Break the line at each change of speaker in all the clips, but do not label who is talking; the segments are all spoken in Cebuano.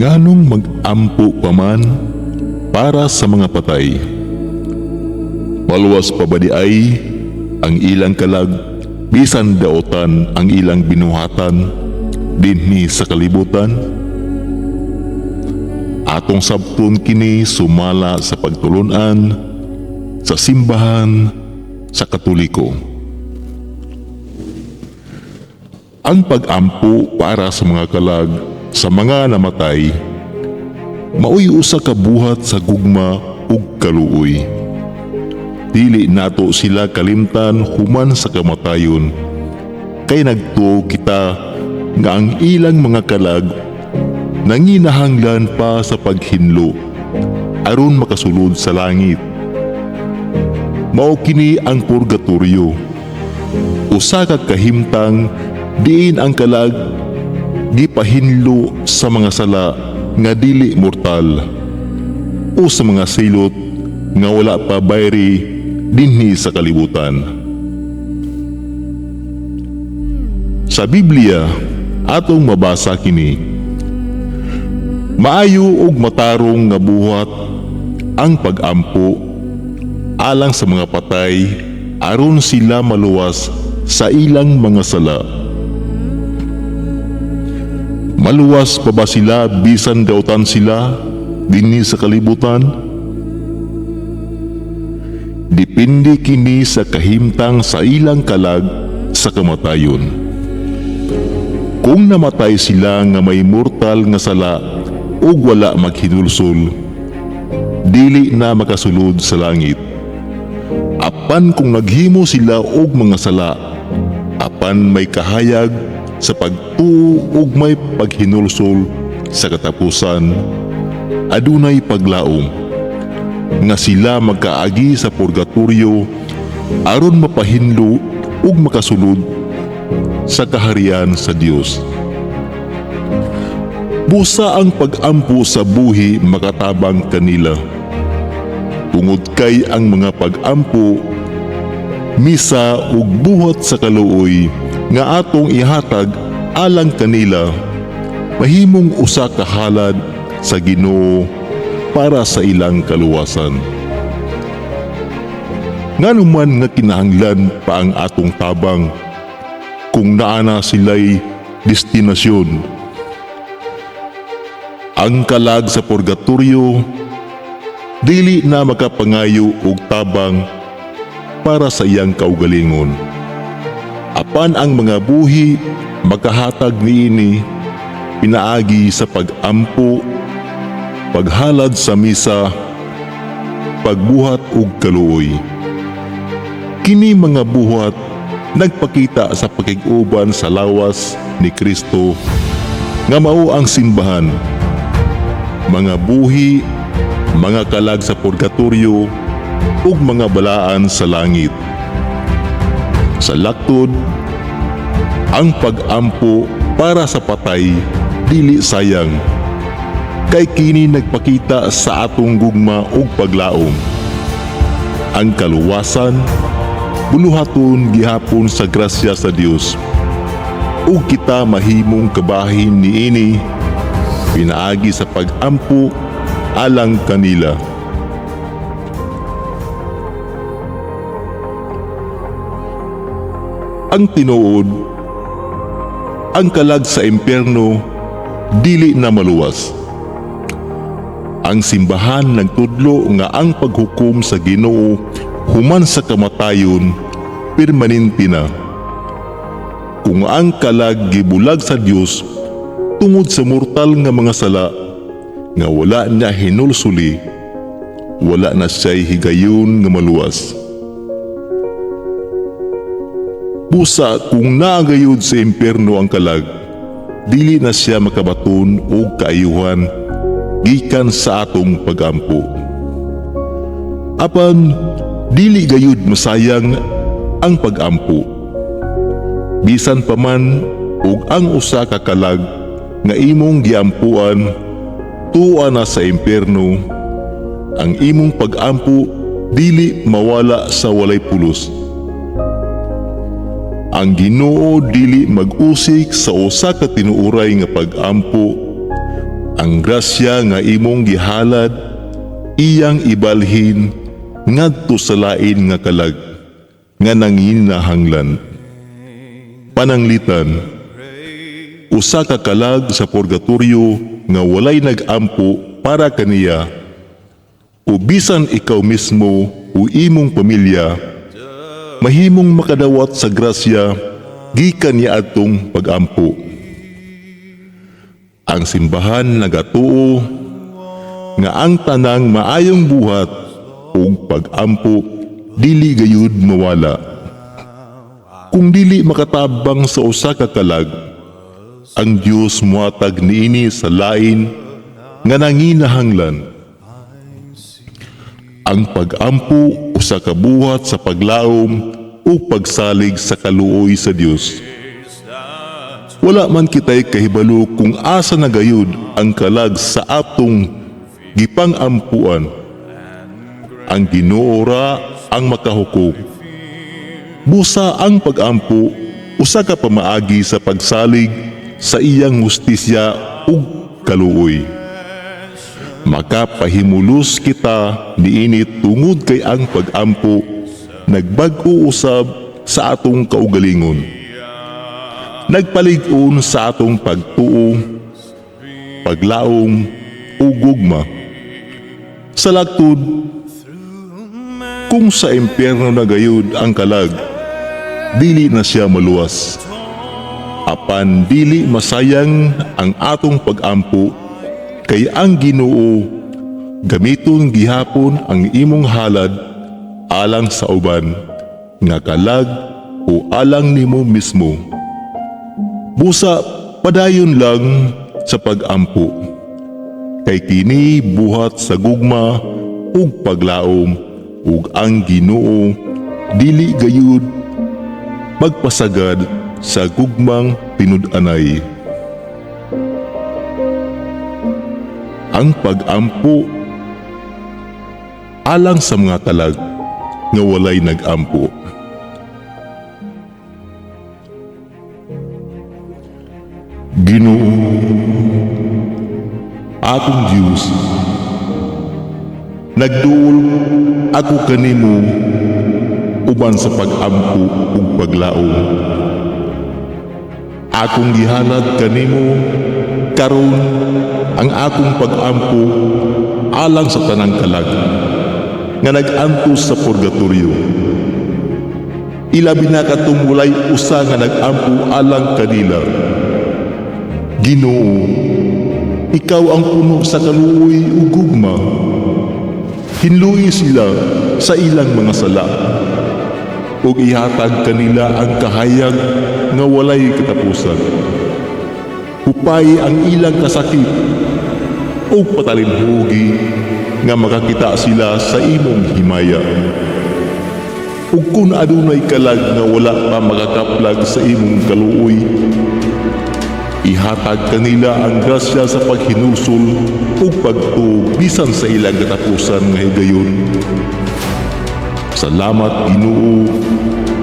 Nganong mag-ampo pa man para sa mga patay? Maluwas pa ba diay ang ilang kalag bisan daotan ang ilang binuhatan dinhi sa kalibutan? Atong sabton kini sumala sa pagtulunan sa simbahan sa Katoliko. Ang pag-ampo para sa mga kalag sa mga namatay maoy usa ka buhat sa gugma ug kaluoy. Dili nato sila kalimtan human sa kamatayon, kay nagtuo kita nga ang ilang mga kalag nanginahanglan pa sa paghinlo aron makasulod sa langit. Mao kini ang purgatorio, usa ka kahimtang diin ang kalag gipahinlo sa mga sala nga dili mortal o sa mga silot nga wala pa bayri dinhi sa kalibutan. Sa Biblia, atong mabasa kini: Maayo ug matarong nga buhat ang pag-ampo alang sa mga patay aron sila maluwas sa ilang mga sala. Maluwas pa ba sila bisan dautan sila dinhi sa kalibutan? Depende kini sa kahimtang sa ilang kalag sa kamatayon. Kung namatay sila nga may mortal nga sala ug wala maghinulsol, dili na makasulod sa langit. Apan kung naghimo sila og mga sala, apan may kahayag sa pagtuo ug may paghinulsol sa katapusan, adunay paglaom nga sila magkaagi sa purgatorio aron mapahinlo ug makasulod sa kaharian sa Dios. Busa ang pag-ampo sa buhi makatabang kanila. Tungod kay ang mga pag-ampo, misa ug buhat sa kaluoy nga atong ihatag alang kanila mahimong usa ka halad sa Ginoo para sa ilang kaluwasan. Ngano man nga kinahanglan pa ang atong tabang kung naa na sila'y destinasyon? Ang kalag sa purgatorio dili na makapangayo og tabang para sa iyang kaugalingon. Apan ang mga buhi makahatag niini pinaagi sa pag-ampo, paghalad sa misa, pagbuhat og kaluoy. Kini mga buhat nagpakita sa pakig-uban sa lawas ni Kristo nga mao ang simbahan. Mga buhi, mga kalag sa purgatorio ug mga balaan sa langit. Sa laktod, ang pag-ampo para sa patay dili sayang, kay kini nagpakita sa atong gugma ug paglaom. Ang kaluwasan buluhaton gihapon sa grasya sa Dios, ug kita mahimong kabahin niini pinaagi sa pag-ampo alang kanila. Ang tinuod, ang kalag sa impyerno dili na maluwas. Ang simbahan nagtudlo nga ang paghukom sa Ginoo human sa kamatayon permanente na. Kung ang kalag gibulag sa Dios tungod sa mortal nga mga sala nga wala niya hinulsuli, wala na siya'y higayon nga maluwas. Busa kung naagayod sa impyerno ang kalag, dili na siya makabaton og kaayuhan gikan sa atong pagampo. Apan dili gayud masayang ang pagampo. Bisan pa man og ang usa ka kalag nga imong giampuan tuwa na sa impyerno, ang imong pagampo dili mawala sa walay pulos. Ang Ginoo dili mag-usik sa usa ka tinuoray nga pag-ampo Ang grasya nga imong gihalad iyang ibalhin ngadto sa lain nga kalag nga nanginahanglan. Pananglitan, usa ka kalag sa purgatorio nga walay nag-ampo para kaniya o bisan ikaw mismo o imong pamilya mahimong makadawat sa grasya gikan niadtong pag-ampo. Ang simbahan nagatuo nga ang tanang maayong buhat ug pag-ampo dili gayud mawala. Kung dili makatabang sa usa ka kalag, ang Dios muhatag niini sa lain nga nanginahanglan. Ang pag-ampo usa ka buhat sa paglaom o pagsalig sa kaluoy sa Dios. Wala man kita'y kahibalo kung asa na gayud ang kalag sa atong gipang-ampuan. Ang Ginoo ra ang makahukom. Busa ang pag-ampo usa ka pamaagi sa pagsalig sa iyang hustisya ug kaluoy. Makapahimulos kita niini tungod kay ang pag-ampo nagbag-o usab sa atong kaugalingon. Nagpalig-on sa atong pagtuo, paglaom ug gugma. Sa lagtod, kung sa impyerno na gayud ang kalag, dili na siya maluwas. Apan dili masayang ang atong pag-ampo kay ang Ginoo gamiton gihapon ang imong halad alang sa uban nga kalag o alang nimo mismo. Busa padayon lang sa pag-ampo. Kay kini buhat sa gugma ug paglaom ug ang Ginoo dili gayud magpasagad sa gugmang tinud-anay. Ang pag-ampo alang sa mga kalag nga walay nag-ampo. Ginoo, akong Dios, nagduol ako kanimo uban sa pag-ampo ug paglaom. Akong gihalad kanimo karon ang akong pag-ampo alang sa tanang kalag nga nag-antos sa purgatorio. Ilabi na katong walay usa nga nag-ampo alang kanila. Ginoo, ikaw ang puno sa kaluoy ug gugma. Hinlui sila sa ilang mga sala ug ihatag kanila ang kahayag nga walay katapusan. Hupay ang ilang kasakit ug patalimhugi nga makakita sila sa imong himaya. Ug kung adunay kalag nga wala pa makakaplag sa imong kaluoy, ihatag kanila ang grasya sa paghinulsol ug pagtuo bisan sa ilang katapusan nga higayon. Salamat, Ginoo,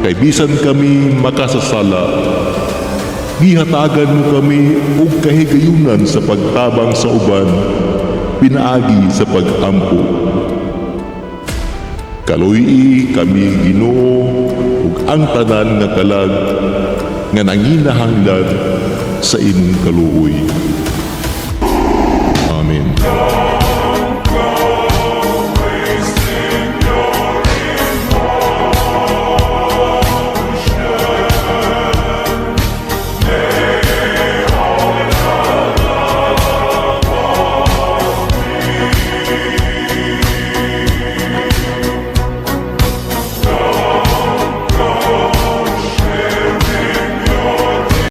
kay bisan kami makasasala, gihatagan mo kami og kahigayunan sa pagtabang sa uban pinaagi sa pag-ampo. Kaluy-i kami, Ginoo, ug ang tanan nga kalag nga nanginahanglan sa imong kaluoy. Amen.